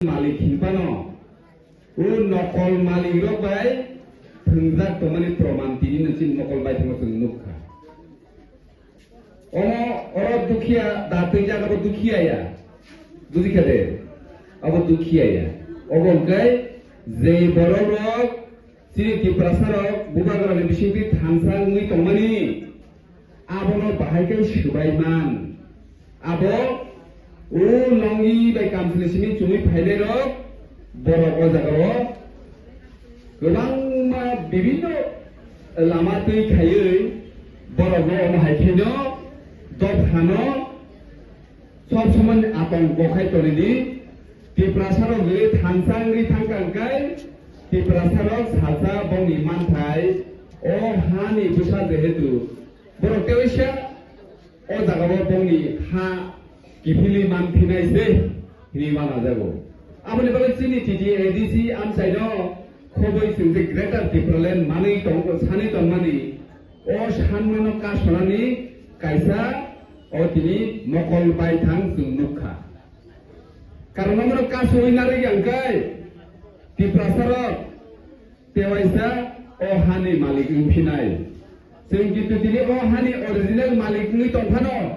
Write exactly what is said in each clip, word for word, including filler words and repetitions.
malik hinphano, o nokol malik rok bai thwngjak tongmani proman tini no chini mokol bai thangma chwng nukha. Omo oro dukhiya da twi jak abo dukhiya ya. Bujikha de? Abo dukhiya ya. Obo hwnkhe je borok rok chini Tiprasa rok bubagra ni bisingtwi thansa wngwi tongmani abono bahai khe swbai man. Abo o longi bai kamchwlwi simi chumui phainai rok borok o jaga o kwbangma bibinno lama twi khaiwi borokno omo hai kheno dophano sob somoi atong bo khai tonidi. Tiprasa rok je thansa wngwi thangkha hwnkhe Tiprasa rok salsa bongni manthai o hani bwsa jehetu borok teisa o jaga o bongni ha kiphilwi man phinai se hinwi manajago. Aboni bagwi chini T T A D C amchaino khobwi chwng je Greater Tipraland manwi tong-, sanwi tongmani o sanmano kasonani kaisa o tini mokol bai thang chwng nukha. Karon omono kasui narwkya hwnkhe Tiprasa rok tewaisa o hani malik wngphinai. Chwng kintu tini o hani original malik wngwi tongphano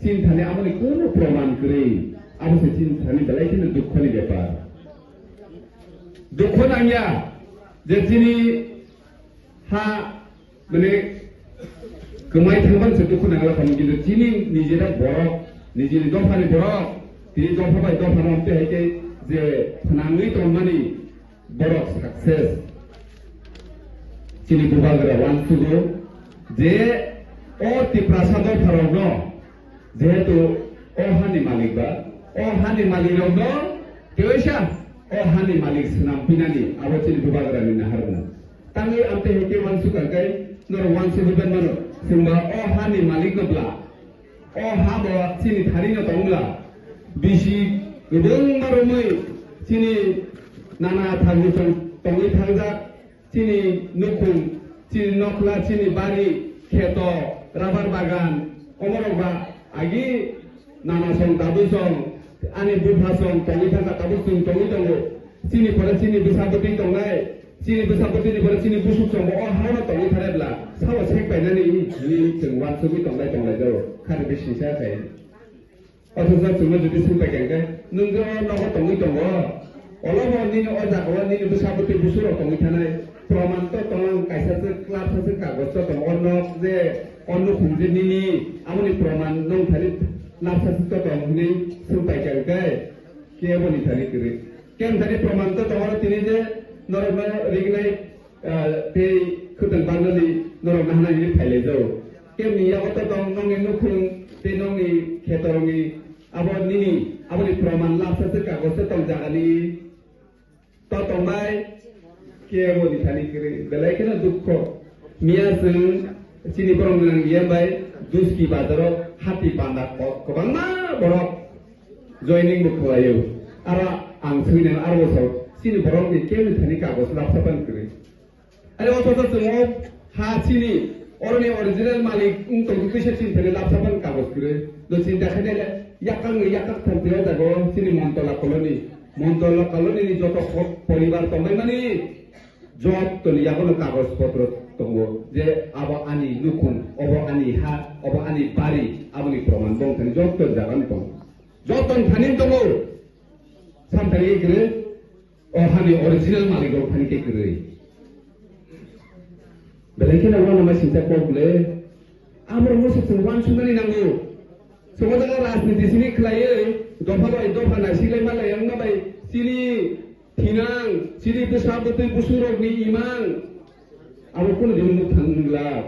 chini thani aboni kunu proman kwrwi. Abo se chini thani belai kheno dukhoni bepar. Dukho nangya je chini ha, mane, kwmai thangban se dukhu nangla khamu, kintu chini nijera borok, nijini dophani borok, tini dopha bai dopha no amte hai khe je phnangwi tongmani borok success. Chini bubagra wansugo je o Tiprasa dopha rokno jehetu o hani malik ba, o hani malik rokno teisa o hani malik swnam pinani abo chini bubagra ni naharna. Tangwi amte heke wansuk angkai, norok wansuk hwban mano. Chwngba o hani malik no bla. O ha bo chini thani no tong bla. Bisi kwbangma romwi chini nana thagu tong-, tongwi thangjak. Chini nukhung, chini nokhla, chini bari, kheto, rubber bagan, omorok ba agi nana song, dadu song, ani bupha song, tongwi thangkha, tabuk chwng tongwi tongo. Chini pore chini bwsa bwtwi tongnai, chini bwsa bwtwini pore chini busuk song bo o hao no tongwi thanai bla, sao sek painani hwnwi chwng wansugwi tonglai tonglai jao, khari bisingsa khai. Othocho chwngno jodi swngpaikha hwnkhe, nwng je o nogo tongwi tongo, olobo nini o jagao nini bwsa bwtwi busurok tongwi thanai, proman to tong, kaisa se, lapsa se kagoj to tong, o nok je, o nukhung je nini, aboni proman nwng thani lapsa se to tong hwnwi swngpaikha hwnkhe, kebo ni thani kwrwi. Kebo ni thani proman to tong, oro tini je norokno rignai, ah, tei khwtwng barnani norok nahana hwnwi phailaijao. Kemni yago to tong nongni nukhung tei nongni khetorokni abo nini, aboni proman lapsa se kagoj se tong jagani to tongbai. Kebo ni thani kwrwi belai kheno dukho. Miya chwng chini borok nang ya bai Duski bazaro hati panda kok kwbangma borok joining bo khwlaio. Aro ang swinai aro bosor chini borok ni kebo ni thani kagoj lapsa pan kwrwi. Ani o sosa chwng o ha chini, oroni original malik wng tong kisa chini thani lapsa pan kagoj kwrwi. No chinta khainai le, yakang ni yakak thang twi o jago chini Montola colony. Montola colony ni joto po-, poribar tongbai mani, joto ni yago no kagoj potro tongo. Je abo ani nukhung, obo ani ha, obo ani bari, aboni proman bong thani joto jaga ni tongo. Joto ni thani tongo. Samthari kwrwi. O hani original malik rok thani khe kwrwi. Belai kheno uanama sinta kok le. Abo rok no se chwng uansuknani nango. Chwng o jaga rajniti simi khlaiwi dopha bai dopha naisiklai malai wngma bai chini thinang, chini bwsa bwtwi busurokni imang. Abo kunu din nuk thang wngla.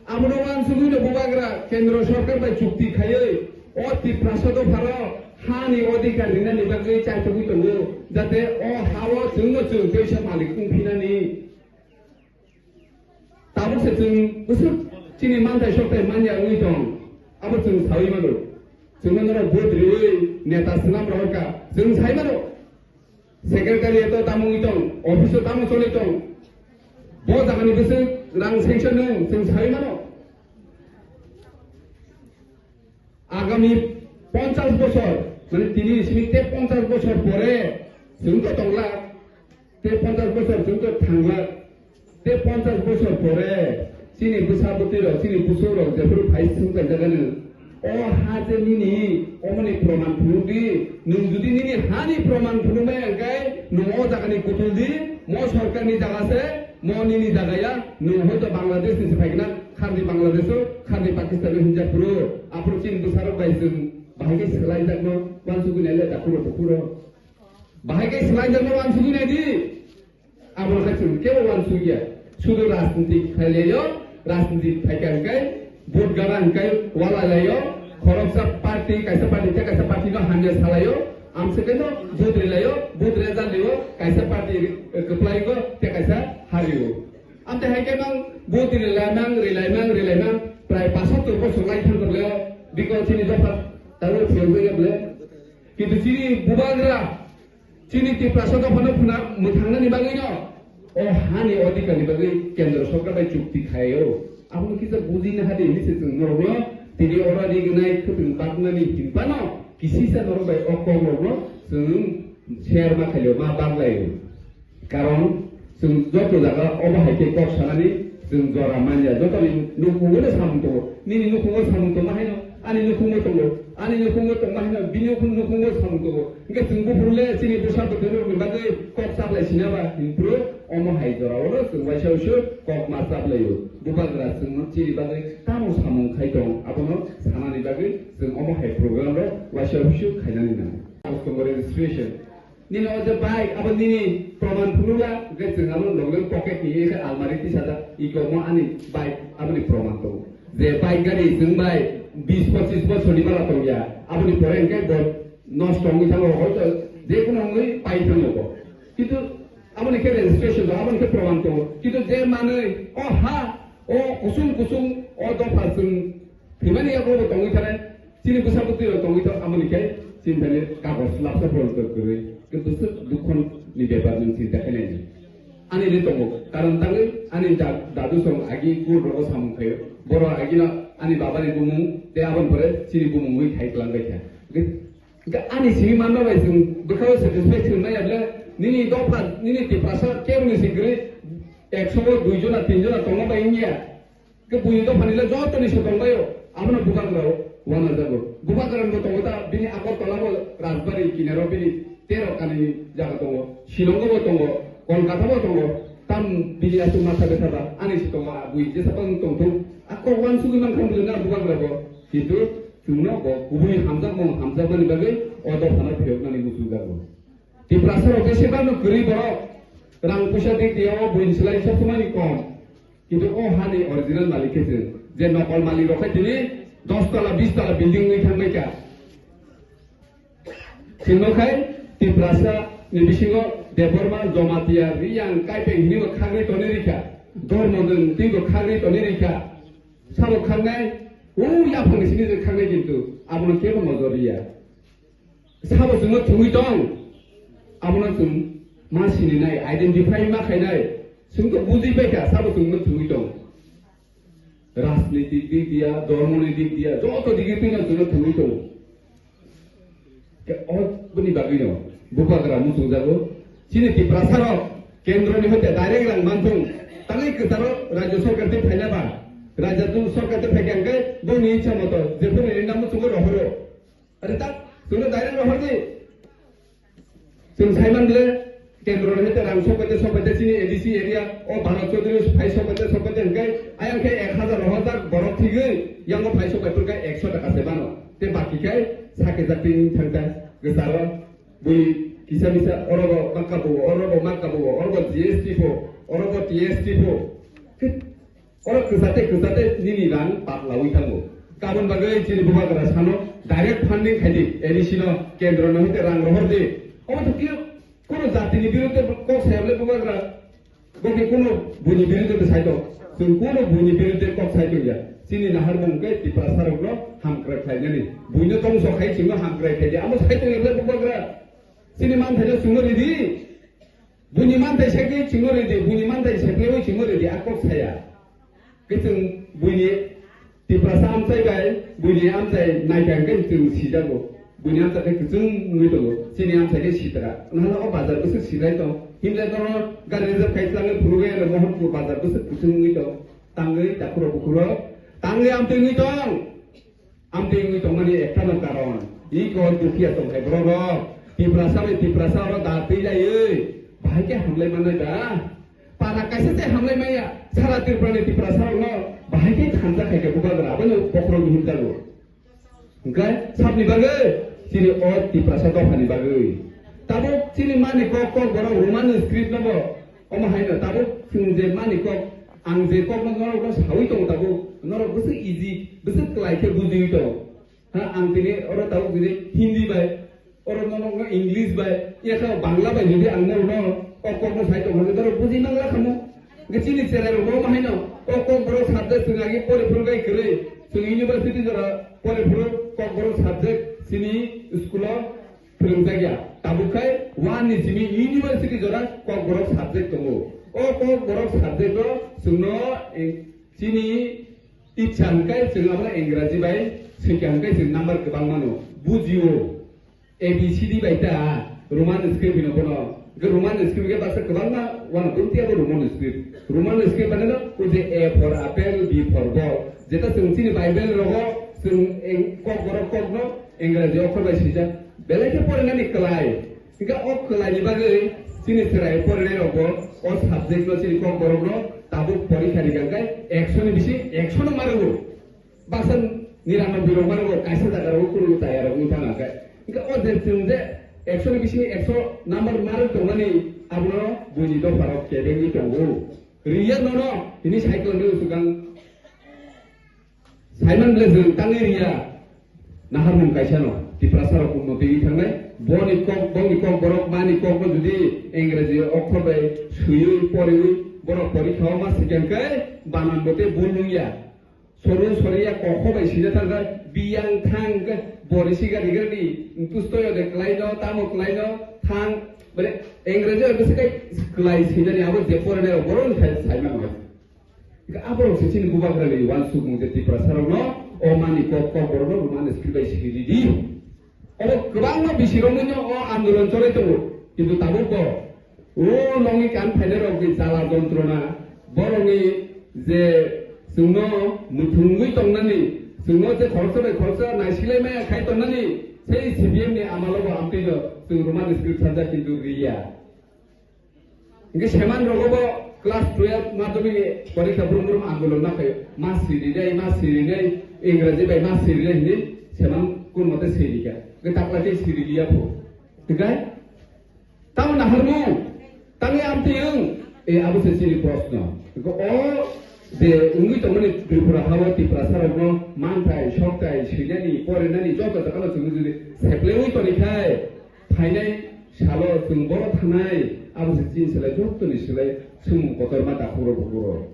Abono uansugwi no bubagra kendro sorkar bai chukti khaiwi o Tiprasa dopharo hani odhikar rinani bagwi chaithogwi tongo, jate o hao chwngno chwng teisa malik wng phinani. Tabuk se chwng bwswk chini manthai sokthai manya wngwi tong, abo chwng sawi mano. Chwngno norok vote riwi neta swnam rohorkha, chwng sai mano. Secretariat o tamo wngwi tong, office o tamo choli tong. Bo jagani bwswk rang sanction nung, chwng sai mano. Agami ponchash bochor, mane tini simi te ponchash bochor pore Chwng to tongla, tei ponchash bosor chwng to thangla, tei ponchash bosor pore chini bwsa bwtwi rok, chini busuk rok jephuru phai swng paijak ano, o ha je nini, omoni proman phunuk di. Nwng jodi nini hani proman phunuk maya hwnkhe nwng o jaga ni kutul di, mo sorkar ni jaga se, mo nini jaga ya, nwng hoito Bangladesh ni se phaikna, kharni Bangladesh o, kharni Pakistan o hinjak phuru, aphuru chini bwsa rok bai chwng bahai khe swlai jak no, wansugwi nai le dakhuro bukhuro. Bahai khe swlai jak no, wansugwi nai di. Abo khe chwng kebo wansukya. Sudu rajniti khlailaio, rajniti phaikha hwnkhe, vote gana hwnkhe walailaio, khoroksa party, kaisa party tei kaisa party no hamya salaio, amswkeno vote rilaio, vote result rio, kaisa party, eh, kwplaigo tei kaisa hario. Amtwi hai khe mang vote rilaimang, rilaimang, rilaimang, prai pasattor bosor lai thang kwrwlaio, biko chini dopha tabo phiyok wngya bwle. Kintu chini bubagra, chini Tiprasa dophano phuna mwthangnani bagwino o hani odhikarni bagwi Kendra Sorkar bai chukti khaio. Abono kisa bujina hadi hinwi se chwng norokno tini oro rignai khwtwng baknani hinphano kisisa norok bai o kokrokno chwng share ma khailio, ma baglaio. Karon chwng joto jaga obo hai khe kok sanani chwng jora manya. Jotoni nukhungo samung tongo, nini nukhungo samung tongma haino ani nukhungo tongo, ani nukhungo tongma haino bini nukhungo samung tongo. Hwnkhe chwng buphuru le chini bwsa bwtwi rokni bagwi kok chaplai sina ba hinphuru omo hai jora oro chwng waisa waisa kok ma chaplaio. Bubagra chwngno chini bagwi tamo samung khai tong abono sanani bagwi chwng omo hai program rok waisa waisa khainani nango. Abo tongo registration. Nini o je bike, abo nini proman phunukla, hwnkhe chwng abo loglen pocket ni, ekhe almari tisajak, iko mo ani bike, aboni proman tongo. Je bike gari chwng bai bis pochis bochorni bala tongya, aboni pore hwnkhe bo nosto wngwi thango, hoito je kono wngwi pai thango bo. Kintu aboni khe registration tongo, aboni khe proman tongo. Kintu je manwi, o ha, o kusung kusung, o dopha chwng Thwimani yago bo tongwi thane, chini bwsa bwtwi rok tongwi thok, amoni khe chini thani kagoj lapsa photo kwrwi, kintu swk dukho ni bepar nwng chinta khe naidi. Ani le tongo, karon tangwi ani da-, dadu song agi court rogo samung khaio, borok agino ani baba ni bumung tei aboni pore chini bumung wi khai twlang bai kha. Hwnkhe ani simi manma bai chwng bwkhao satisfaction maya ble, nini dopha, nini Tiprasa kebo ni si kwrwi ekso o dui jona, tin jona tongma bai wngya. Ke buini dophani le joto ni se tongbaio, abono bubagra o wana jago. Bubagra bo tongo ta, bini Agartala bo Rajbari kinaro bini tero kani jaga tongo, Shillong bo tongo, Kolkata bo tongo, tam bini aswk masa besa ba, ani se tongo a bui, jesa bang tong thung, a kok wan sugui man kham bujana bubagra bo, kintu chwngno bo kubui hamjak mung hamjakmani bagwi o dophano phiyoknani muchung jago. Tiprasa rok besi bangno kwrwi borok, rang puisa dik dia o buini slai sob somani kom. Kintu o hani original malik khe chwng, je nokol malik rok khe tini dos tala, bis tala building wngwi thangbai kha. Chwngno khai Tiprasa ni bisingo Debbarma, Jamatia, Riyang, Kaipeng hinwi bo khagwi tonwi rikha. Dormo nwng twi bo khagwi tonwi rikha. Sabo khangnai, o yaphangni simi je khangnai kintu abono kebo nojor riya. Sabo chwngno thwngwi tong, abono chwng ma sininai, identify ma khainai, chwng to bujui paikha, sabo chwngno thwngwi tong. Rajnitik dik dia, dhormoni dik dia, joto dik dia chwngno thwngwi tong. Ke o bini bagwino bubagra muchungjago. Chini Tiprasa rok kendroni hoite direct rang manthung, tangwi kwcharo rajya sorkar tei phaina ba, rajya sorkar tei phaikha hwnkhe bongni ichha moto jephuru rinna muchungo rohoro. Are tak, chwngno direct rohor di. Chwng saiman le, kendro ni hete rang sokbaite sokbaite chini A D C area, o Bharat Chaudhary phai sokbaite sokbaite hwnkhe, ayang khe ek hazar rohor jak borok thigwi, yango phai sokbai phurkha ekso taka se mano. Te baki khe sakhe jak tini thangkha, gwsaro, bui kisa misa, orobo makka bugo, orobo makka bugo, orobo G S T pho, orobo T S T pho. Oro kwchate kwchate nini rang patlawi thango. Kabun bagwi chini bubagra sano direct funding khaidi, A D C no kendro no hete rang rohor di. Obo to kio kono jati ni birudde kok sayable bubagra. Bo ke kono buini birudde to saito. Chwng kono buini birudde kok saito ya. Chini nahar mung ke Tiprasa rok no hamkrai khlainani. Buino tongso khai chwngno hamkrai khaidi. Amo saito yable bubagra. Chini man thaino chwngno ridi. Buini manthai sekhe chwngno ridi, buini manthai sekhe oi chwngno ridi, a kok saya. Khe chwng buini Tiprasa amchai bai, buini amchai naikha hwnkhe chwng sijago. Buini amchai khe kwchwng wngwi tongo, chini amchai khe sitra. Nahale o bazar bwswk sinai tong. Himlai tongno gari reserve khai tlangwi phurugwi ano Mohanpur bazar bwswk kwchwng wngwi tong. Tangwi takhurok bukhurok, tangwi amtwi wngwi tong. Amtwi wngwi tongmani ektano karon. Iko dukhiya tongthai borok rok. Tiprasa bai Tiprasa oro da twi laiwi. Bahai khe hamlai mannai da. Para kaisa se hamlai maya. Sara Tripura ni Tiprasa rokno bahai khe thansa khai khe bubagra. Abono bokhorok ni hinjago. Hingkhe sabni bagwi, chini o Tiprasa dophani bagwi. Tabuk chini mani kok, kok borok Roman script no bo, omo haino tabuk chwng je mani kok, ang je kok no norok no sawi tongo tabuk, norok bwswk easy, bwswk kwlai khe bujiwi tongo. Ha, ang tini oro tabuk tini Hindi bai, oro norok no English bai, yakha Bangla bai jodi ang norok no o kok no sai tongo, norok buji mangla khamu. Hingke chini cherai rok bo haino o Kokborok subject chwng agi pore phuru gai kwrwi. Chwng university jora pore phuru Kokborok subject chini school o phwrwngjakya. Tabuk khai one ni simi university jora Kokborok subject tongo. O Kokborok subject o chwngno, eh, chini ichha hwnkhe chwng abono Engraji bai swikha hwnkhe chwng number kwbang mano. Bujio. A B C D bai ta Roman script hino bono. Hwnkhe Roman script khe baksa kwbangma wano bumtiya bo Roman script. Roman script mane no o je A for apple, B for ball. Jeta chwng chini Bible rogo chwng eng-, Kokborok kokno Engraji okhor bai swijak. Belai khe porinani kwlai. Hwnkhe o kwlaini bagwi chini chwrai porinai rokbo o subject no chini Kokborok no tabuk porikha rikha khe ekso ni bisi ekso no marugo. Baksa niranoboi rok mano bo kaisa jaga rok kunu taya rok wng thang khe. Hingke o je chwng je ekso ni bisingo ekso number marwk tongmani abono buini dopha rok kebengwi tongo. Riya nono hini cycle ni swkang. Simon ble jwng tangwi riya naharmung kaisa no Tiprasa rok unnoti wi thangnai. Boni kok, boni kok borok mani kok no jodi Engraji okhor bai swiwi poriwi borok porikha o ma sikang khe banan bo te bul nung ya. Soru soriya kokho bai sida thangkha, biyang thang khe bori siga riga ni, tustoyo de klaino, tamo klaino, thang, bole, Engraji bai bwswk kai klai sinani abo je poranai rok borok ni sai, sai mano. Hingke aborok se chini bubagra ni uansukmung je Tiprasa rok no, o mani kok, kok borok no, mani script bai siri di. Obo kwbangma bisirokno o andolon choli tongo, kintu tabuk bo o longi kan phainai rok ni jala jontrona, borokni je chwngno muthungwi tongnani, chwngno je khoroksa bai khoroksa naisilai maya khai tongnani, sei C P M ni amalo bo amtwino chwng Roman script sajak kintu riya. Hingke seman rogo bo class twelve madhyamik ni porikha brum brum andolon ma khaio. Ma sirinai, ma sirinai, Engraji bai ma sirinai hinwi seman kun mote sirikha. Hingke takla khe siriliya pho. Hingke tamo naharmung, tangwi amtwi wng, e abo se chini proshno. Hingke o je wngwi tongmani Tripura hao Tiprasa rokno manthai, sokthai, swinani, porinani joto jaga no chwngno jodi seplewi tonikhai, phainai salo chwng boro thanai, abo se chini slai jottoni slai swngmung kotorma dakhoro bukhoro.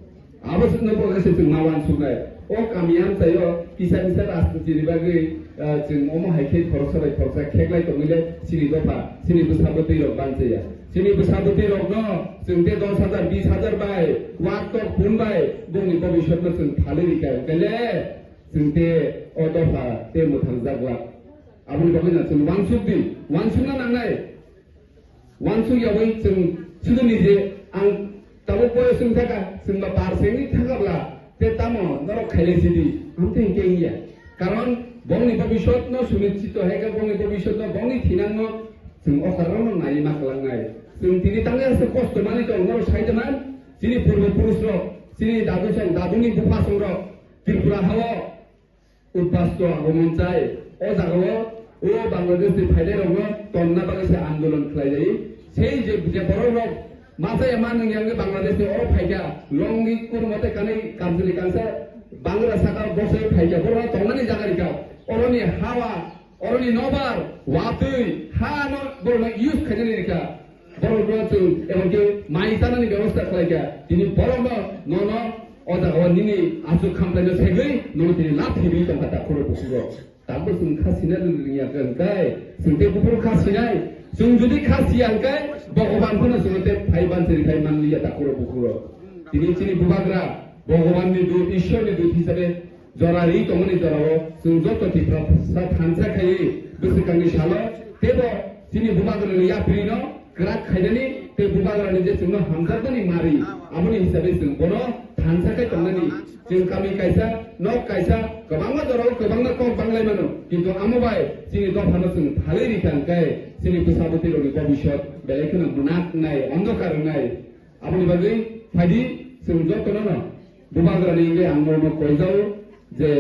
Abo se no bo se chwng ma uansuknai. O kami amchaio kisa kisa rajniti ni bagwi, ah, chwng omo hai khe khoroksa bai khoroksa kheklai tongwi le chini dopha, chini bwsa bwtwi rok banchaya. Chini bwsa bwtwi rokno chwng te dos hajar, bis hajar bai, wak tok phun bai bongni bobiswtno chwng phalwi rikha. Hwnkhe le chwng te o dopha te mwthangjakwak. Aboni bagwi no chwng uansuk di, uansukna nangnai. Uansuk yaui chwng sudu nije ang tabuk boyos wng thaka, chwng ba par sengwi thaka bla, te tamo norok khailai sidi, amtwi hwnkhe wngya. Karon bongni bobiswt no sunichito hai khe bongni bobiswt no bongni thinang no chwng o karon no naiwi ma kwlangnai. Chwng tini tangwi aswk kosto manwi tong norok sai de man, chini purbo purush rok, chini dadu song, daduni bupha song rok, Tripura hao. Udbasto agomon chai, o jagao o Bangladesh ni phainai rokno tonna bagwi se andolon khlai jai. Sei je, je borok rok machaya manwng yang Bangladesh ni oro phaikha, longwi kono mote kanwi kamchwlwi kansa bangra saka bosai phaikha, borok tongnani jaga rikha, oroni hawa, oroni nobar, watwi, ha no borok no use khainani rikha. Borok no chwng emonki mai chanani bebosta khlaikha. Tini borok no, nono o jaga o nini aswk khamtai no segwi nono tini lathi rwi tongkha takhuro bukhuro. Tabuk chwng kha sina rwngya hwnkhe, chwng tei buphuru kha sinai. Chwng jodi kha siya hwnkhe Bhogoban phano chwng tei phai ban chwng phai man liya takhuro bukhuro. Tini chini bubagra Bhogoban ni dut, Ishwar ni dut hisabe jora ri tongmani jorao chwng joto Tiprasa thansa khaiwi Swkangni salo teibo chini bubagrani yaprino kwrak khainani tei bubagrani je chwngno hamjakmani mari, aboni hisabe chwng bono thansa khe tongnani. Chwng kami kaisa, nok kaisa, kwbangma jorao kwbangma kok banglaimano, kintu amo bai chini dophano chwng phalwi rikha hwnkhe chini bwsa bwtwirokni bobiswt belai kheno mwnak wngnai, ondokar wngnai. Aboni bagwi phaidi chwng jotono no bubagrani hwnkhe ang nono koijao je